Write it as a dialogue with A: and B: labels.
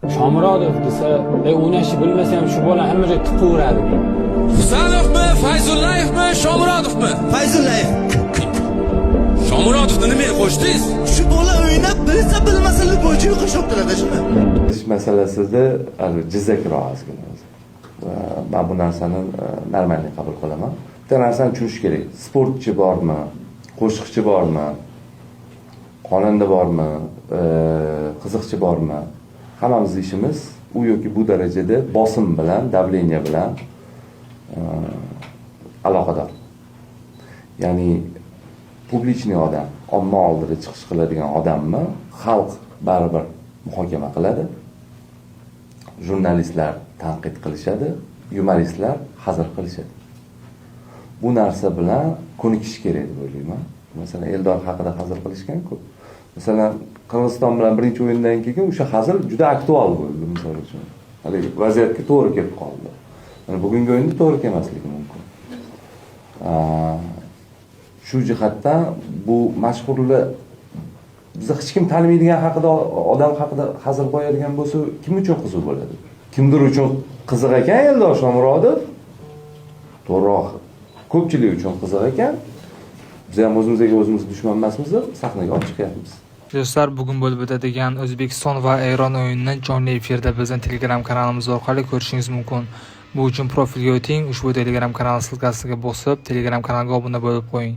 A: Shomurodov desa, "Ey, o'ynashni bilmasa ham, shu bola hamma joyga tiqaveradi", deydi.
B: Husanovmi, Fayzullayevmi, Shomurodovmi?
C: Fayzullayev.
B: Shomurodovni nimaga qo'shdingiz?
C: Shu bola o'ynab bilsa, bilmasa, любой joyga qo'shib turadi shuni.
D: Ish masalasida hali jizzakroq ozgina o'zi. Va man bu narsani нормальный qabul qilaman. Bitta narsani tushunish kerak: sportchi bormi, qo'shiqchi bormi, xonanda bormi, qiziqchi bormi, hammamizni ishimiz u yoki bu darajada bosim bilan, давление bilan aloqador. Ya'ni публичный odam, omma oldida chiqish qiladigan odamni xalq baribir muhokama qiladi, jurnalistlar tanqid qilishadi, yumoristlar hazil qilishadi. Bu narsa bilan ko'nikish kerak deb o'ylayman. Masalan, Eldor haqida hazil qilishgan-ku. Masalan, Qirg'iziston bilan birinchi o'yindan keyin o'sha hazil juda aktual bo'ldi, misol uchun. Haligi vaziyatga to'g'ri kelib qoldi. Mana bugungi o'yinda to'g'ri kelmasligi mumkin. Shu jihatdan bu mashhurlar, bizni hech kim tanimaydigan haqida, odam haqida hazil qo'yadigan bo'lsa, kim uchun qiziq bo'ladi? Kimdir uchun qiziq ekan Eldor Shomurodov, to'g'riroq, ko'pchilik uchun qiziq ekan. Biz ham o'zimizga o'zimiz dushman emasmiz, sahnaga olib chiqyapmiz.
E: Do'stlar, bugun bo'lib o'tadigan O'zbekiston va Eron o'yinini jonli efirda bizning Telegram kanalimiz orqali ko'rishingiz mumkin. Bu uchun profilga o'ting, ushbu Telegram kanal ссылка siga bosib, Telegram kanalga obuna bo'lib qo'ying.